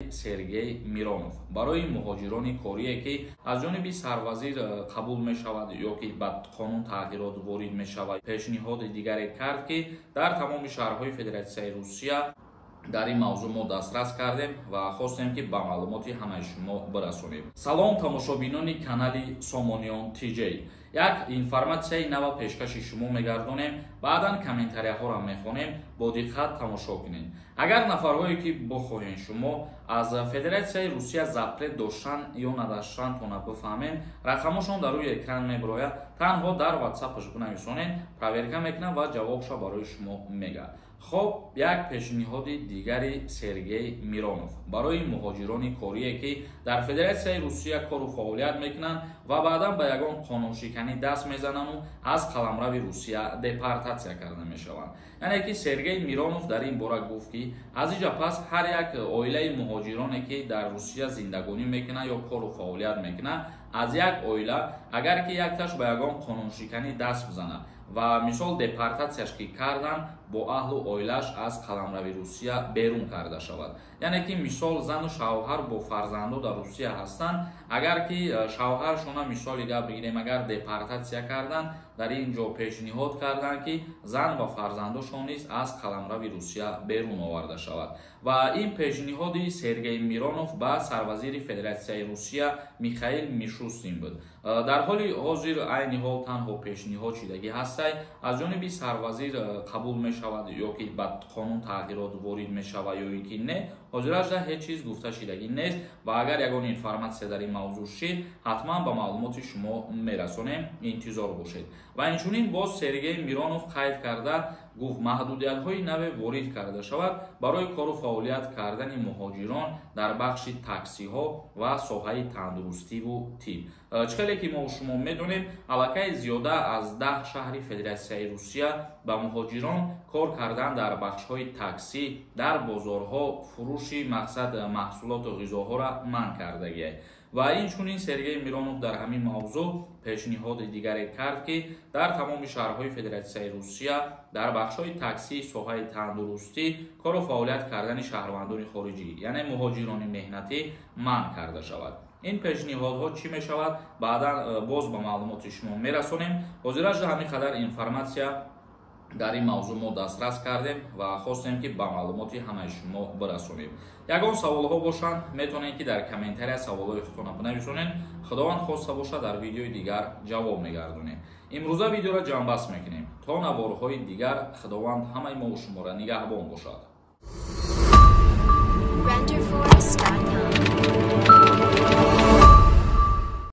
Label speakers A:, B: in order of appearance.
A: Сергей Миронов барои муҳоҷирони корие, ки аз ҷониби сарвазир қабул мешавад ё ки ба қонун тағйирот ворид мешавад, пешниҳоди дигаре кард, ки дар тамоми шаҳрҳои Федератсияи Русия. Дар ин мавзӯъ мо дастрас кардем ва хостем, ки ба маълумоти ҳамаи шумо бирасонем. Салом, тамошобинони канали Сомониён ТЖ. Як информатсияи нава пешкаши шумо мегардонем, баъдан комментарияҳоро мехонем, бо диққат тамошо кунед. Агар нафарҳое, ки бихоҳед шумо аз Федератсияи Русия запрет доштан ё надоштантона бифаҳмед, рақамошон дар рӯи экран мебирояд, танҳо дар ватсапаш бинависонед, проверка мекунад ва ҷавобша барои шумо мегӯяд. Хоб, як пешниҳоди дигари Сергей Миронов барои муҳоҷирони корие, ки дар Федератсияи Русия кору фаъолият мекунанд ва баъдан ба ягон қонуншиканӣ даст мезанану аз қаламрави Русия депортатсия карда мешаванд. Яъне ки Сергей Миронов дар ин бора гуфт, ки аз инҷа пас ҳар як оилаи муҳоҷироне, ки дар Русия зиндагонӣ мекунад ё кору фаъолият мекунад, аз як оила агар ки якташ ба ягон қонуншиканӣ даст бизанад ва мисол депортатсияш ки кардан, бо аҳлу оилааш аз қаламрави Русия берун карда шавад. Яъне ки мисол зану шавҳар бо фарзандо дар Русия ҳастанд, агар ки шавҳаршона, мисоли гап бигирем, агар депортатсия кардан, дар ин ҷо пешниҳод карданд, ки зан ва фарзандошон низ аз қаламрави Русия берун оварда шавад. Ва ин пешниҳоди Сергей Миронов ба сарвазири Федератсияи Русия Михаил Мишустин буд. Дар ҳоли ҳозир, айни ҳол танҳо пешниҳод шидагӣ ҳастай, аз ҷониби сарвазир қабул мешавад ё ки ба қонун тағйирот ворид мешавад ё ин ки не, ҳозиражда ҳеҷ чиз гуфта шидагӣ нест. Ва агар ягон информатсия дар ин мавзӯъ шид, ҳатман ба маълумоти шумо мерасонем, интизор бошед. Ва инчунин боз Сергей Миронов қайд карда гуфт, маҳдудиятҳои наве ворид карда шавад барои кору фаъолият кардани муҳоҷирон дар бахши таксиҳо ва соҳаи тандурустиву тиб. Чӣ хеле ки мо шумо медонем, аллакай зиёда аз 10 шаҳри Федератсияи Русия ба муҳоҷирон кор кардан дар бахшҳои таксӣ, дар бозорҳо, фурӯши мақсад маҳсулоту ғизоҳоро манъ кардагиай. Ва инчунин Сергей Миронов дар ҳамин мавзӯъ пешниҳоди дигаре кард, ки дар тамоми шаҳрҳои Федератсияи Русия дар бахшҳои таксӣ, соҳаи тандурустӣ кору фаъолият кардани шаҳрвандони хориҷӣ, яъне муҳоҷирони меҳнатӣ, манъ карда шавад. Ин пешниҳодҳо чӣ мешавад, баъдан боз ба маълумоти шумо мерасонем. Ҳозиражда ҳамин қадар информатсия дар ин мавзӯъ мо дастрас кардем ва хостем, ки ба маълумоти ҳамаи шумо бирасонем. Ягон саволҳо бошанд, метавонед, ки дар комментария саволҳои худтонро бинависонед. Худованд хоста бошад, дар видеои дигар ҷавоб мегардонем. Имрӯза видеоро ҷамъбаст мекунем. То наворҳои дигар Худованд ҳамаи мову шуморо нигаҳбон бошад.
B: Render Forest.